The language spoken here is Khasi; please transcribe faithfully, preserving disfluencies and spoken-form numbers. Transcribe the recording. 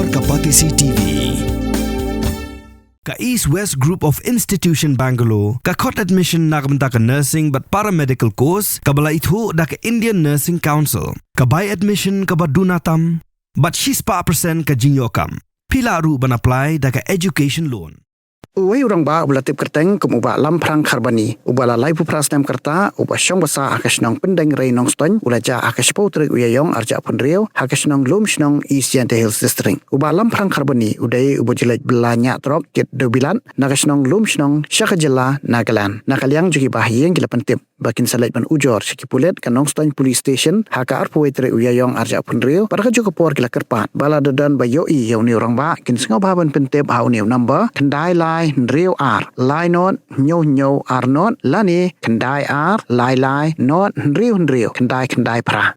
Ka Batesi T V. Ka East West Group of Institution Bangalore ka khot admission na ka bynta ka nursing bad paramedical course kaba la ithuh da ka Indian Nursing Council. Ka bai admission kaba duna tam bad shispah percent ka jingïoh kam. Phi lah ruh ban apply da ka education loan. Uwei u rangbah uba la tip kyrteng kum u Bah Lamphrang Kharbani, uba la laiphew phra snem ka rta, uba shong basa ha ka shnong Pyndengrei Nongstoiñ, u la jah ha ka shiphew tarik u Ïaïong arhajar arphew hynriew ha ka shnong Lumshnong, East Jaintia Hills District. U Bah Lamphrang Kharbani u dei uba ju leit bylla ñiah trok kit dewbilat na ka shnong Lumshnong sha ka jylla Nagaland. Na ka liang jong ki bahaïing ki la pyntip ba kin sa leit ban ujor sha ki pulit ka Nongstoiñ Police Station ha ka arphew wei tarik u Ïaïong arhajar arphew hynriew. Bad ha kajuh ka por ki la kyrpad ba lada don ba ïohi ïa une u rangbah, kin sngewbha ban pyntip ha une u number: khyndai lai hynriew ar lai nod hynñiew hynñiew ar nod lane khyndai ar lai lai nod hynriew hynriew khyndai khyndai phra.